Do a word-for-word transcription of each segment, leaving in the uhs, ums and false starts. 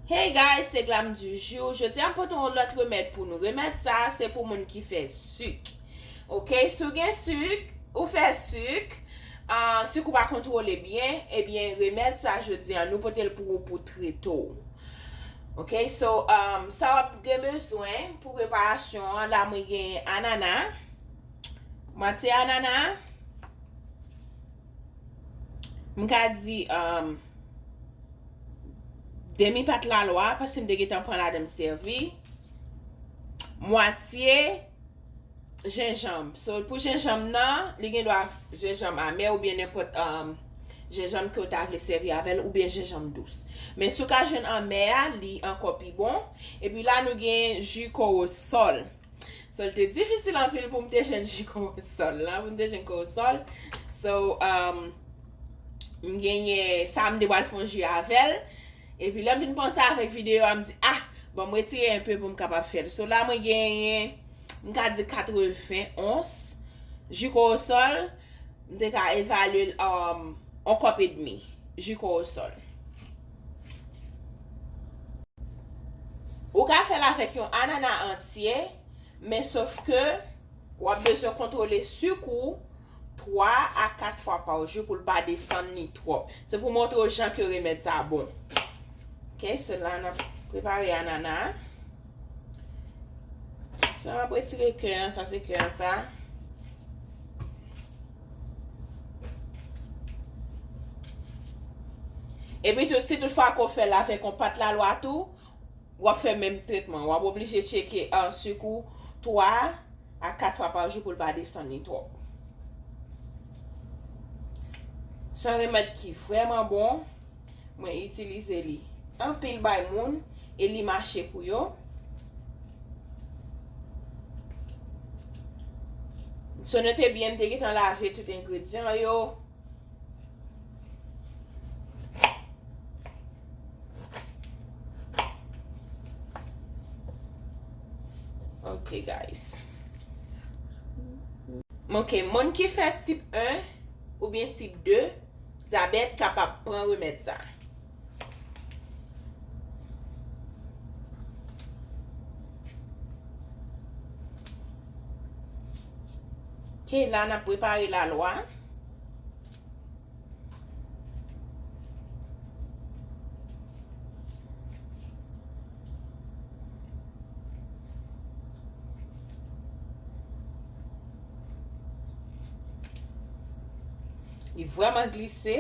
Hey guys, se Glam du jour. Jodi a m pote yon lòt remèd pou nou. Remèd sa a se pou moun ki fè sik. Ok, si w gen sik, ou fè sik, ah, sik ou pa kontwole byen, ebyen remèd sa jodi a nou pote l pou ou pou trete w. Ok, so, um, sa w ap gen bezwen pou preparasyon an, la mwen gen anana, mwatye anana, m ka di, um, demi pat lalwa, paske m te gentan pran ladan m sèvi. Mwatye jenjanm. So, pou jenjanm nan, li gen dwa jenjanm amè oubyen nenpòt, um, jenjanm ke w ta vle sèvi avè l, oubyen jenjanm dous. Men si w ka jwenn anmè a, li ankò pi bon. Epi la, nou gen ji kowosòl. So, l te difisil anpil pou m te jwenn ji kowosòl la, pou m te jwenn kowosòl. So, um, m genyen sa, m te pral fè yon ji avè l. Epi lè m vin panse avèk videyo a, m di, ah, bon, m retire enpe pou m kapab fè l. So la, mwen genyen, m ka di katreven ons ji kowosòl. M te ka evalye l, um, yon kòp edmi ji kowosòl. Ou ka fè l avèk yon anana antye, men sof ke w ap bezwen kontwole sik ou twa a kat fwa pa jou pou l pa desann li twòp. Se pou montre w jan ke remèd sa bon. Ok, so la n ap prepare anana. So, n ap retire kè an, sa se kè an sa. Epi tou, si tout fwa ke w fè l avèk yon pat lalwa tou, w ap fè menm tretman. W ap oblije tcheke, ah, sik ou twa a kat fwa pa jou pou l pa desann li twòp. Se yon remèd ki vrèman bon. Mwen itilize li anpil bay moun e li mache pou yo. So, note byen, m te gentan lave tout engredyan yo. Ok, guys. Ok, moun ki fè tip en oubyen tip de dyabèt kapab pran remèd sa. Ok, la n ap prepare lalwa. Li vrèman glise.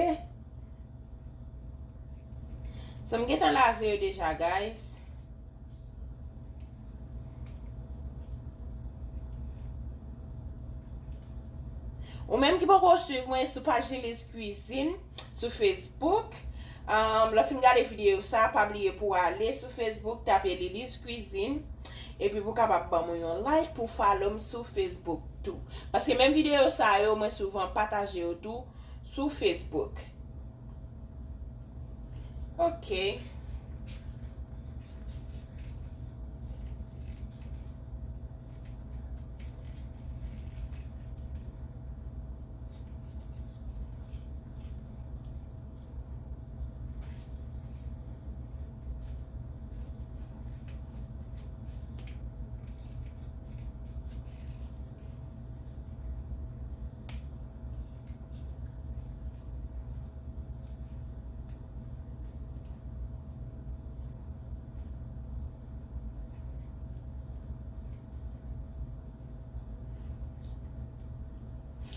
So, m gentan lave yo deja, guys. Ou menm ki poko swiv mwen sou paj Lily's Cuisine sou Facebook, um, lè w fin gade videyo sa, pa bliye pou w ale sou Facebook, tape Lily's Cuisine, epi pou w kapab ban mwen yon like, pou w follow m sou Facebook tou. Paske menm videyo sa yo, mwen souvan pataje yo tou sou Facebook. Ok.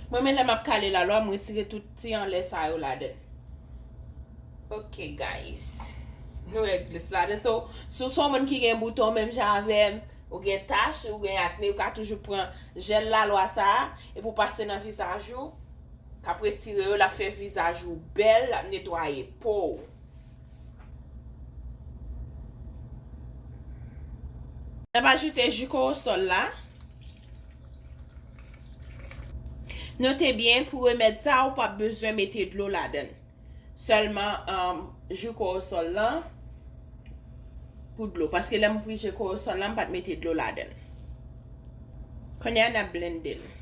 Mwen menm lè m ap kale lalwa, m retire tout ti anlè sa yo ladan l. Ok, guys. Nou wè glis ladan. So, si w se yon moun ki gen bouton menm jan avè m, ou gen tach, ou gen akne, ou ka toujou pran jèl lalwa sa a, epi w pase nan vizaj ou, k ap retire yo, l ap fè vizaj ou bèl, l ap netwaye po w. N ap ajoute ji kowosòl la. Note byen, pou remèd sa, ou p ap bezwen mete dlo ladan l. Sèlman, um, ji kowosòl lan pou dlo. Paske lè m prije kowosòl lan, m pa t mete dlo ladan l. Kounye a, n ap blende l.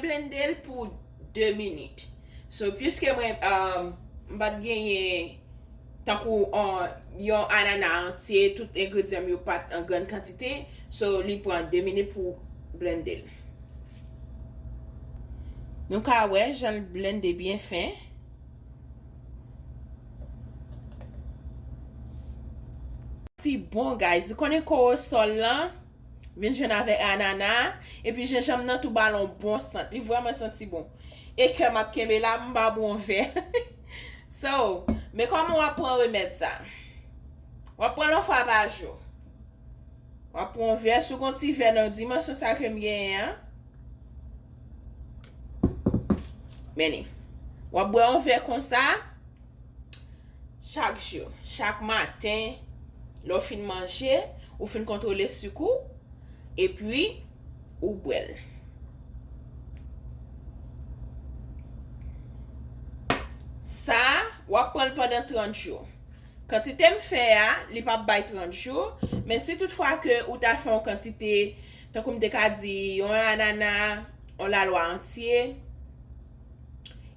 Blende l pou de minit. So, piske mwen, um, m pa t genyen tankou, uh, yon anana antye, tout engredyan m yo pa t an grann kantite. So, li pran de minit pou blende l. Nou ka wè jan l blende byen fen. Santi bon, guys. Ou konnen korosòl lan vin jwenn avèk anana, epi jenjanm nan tou ba l yon bon sant. Li vrèman santi bon. E kè m ap kenbe la, m ba w yon vè. So, men kòman w ap pran remèd sa? W ap pran l yon fwa pa jou. W ap pran yon vè, si w gen yon ti vè nan dimansyon sa ke m genyen an. Men li. W ap bwè yon vè konsa chak jou, chak maten, lè w fin manje, ou fin kontwole sik ou, epi ou bwè l. Sa, w ap pran l pandan trant jou. Kantite m fè a, li p ap bay trant jou, men si toutfwa ke ou ta fè yon kantite, tankou m te ka di, yon anana, yon lalwa antye,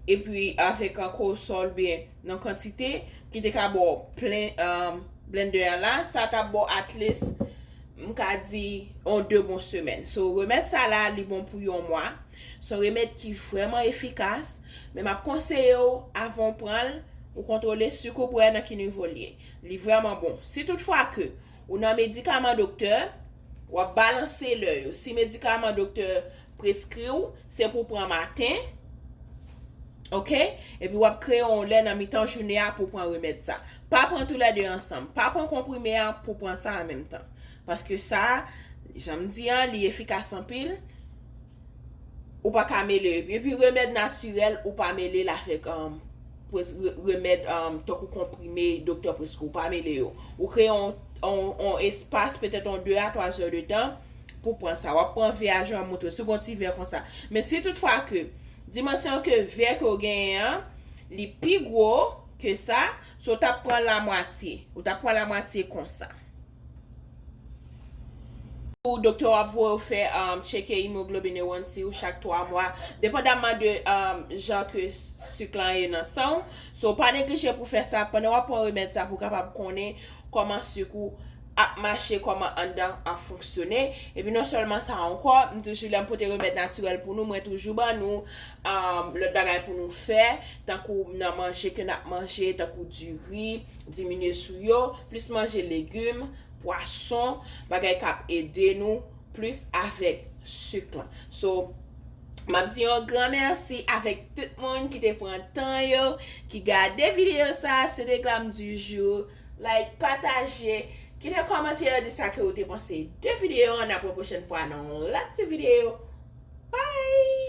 epi avèk an korosòl byen nan kantite ki te ka ba w plen, um, blender an la, sa t ap ba w at least, m ka di, yon de bon semèn. So, remèd sa la, li bon pou yon mwa. Se yon remèd ki vrèman efikas, men m ap konseye w, avan w pran l, ou kontwole sik ou pou wè nan ki nivo l ye. Li vrèman bon. Si toutfwa ke ou nan medikaman doktè, w ap balanse lè yo. Si medikaman doktè preskri w, se pou w pran maten, oke? Epi w ap kreye yon lè nan mitan jounen an pou w pran remèd sa. Pa pran toulède ansanm. Pa pran konprime a pou w pran sa an menm tan. Paske sa, jan m di an, li efikas anpil. Ou pa ka mele yo. Epi remèd natirèl, ou pa mele l avèk, um, pres-, re-, remèd, um, tankou konprime doktè preskri, ou pa mele yo. Ou kreye yon, yon, yon espas, petèt yon de a twa zè de tan pou pran sa. W ap pran vè a jan m montre, si w gen yon ti vè konsa. Men si toutfwa ke dimansyon ke vè ke w genyen an, li pi gwo ke sa, so w t ap pran lamwatye. Ou t ap pran lamwatye konsa. Ou doktè w ap voye w fè, um, tcheke imoglobin A one C ou chak twa mwa, depandamman de, um, jan ke sik lan ye nan san w. So, pa neglije pou fè sa pandan w ap pran remèd sa pou w kapab konnen kòman sik ou ap mache, kòman anndan ap fonksyone. Epi non sèlman sa ankò, m toujou lè m pote remèd natirèl pou nou, mwen toujou ban nou, um, lòt bagay pou nou fè, tankou nan manje ke n ap manje, tankou diri, diminye sou yo, plis manje legim, pwason, bagay k ap ede nou plis avèk sik lan. So, m ap di yon gran mèsi avèk tout moun ki te pran tan yo, ki gade videyo sa, se te Glam du Jour. Like, pataje, kite kòmantè, di sa ke ou te panse de videyo an. N ap wè pwochèn fwa nan yon lòt ti videyo. Bye!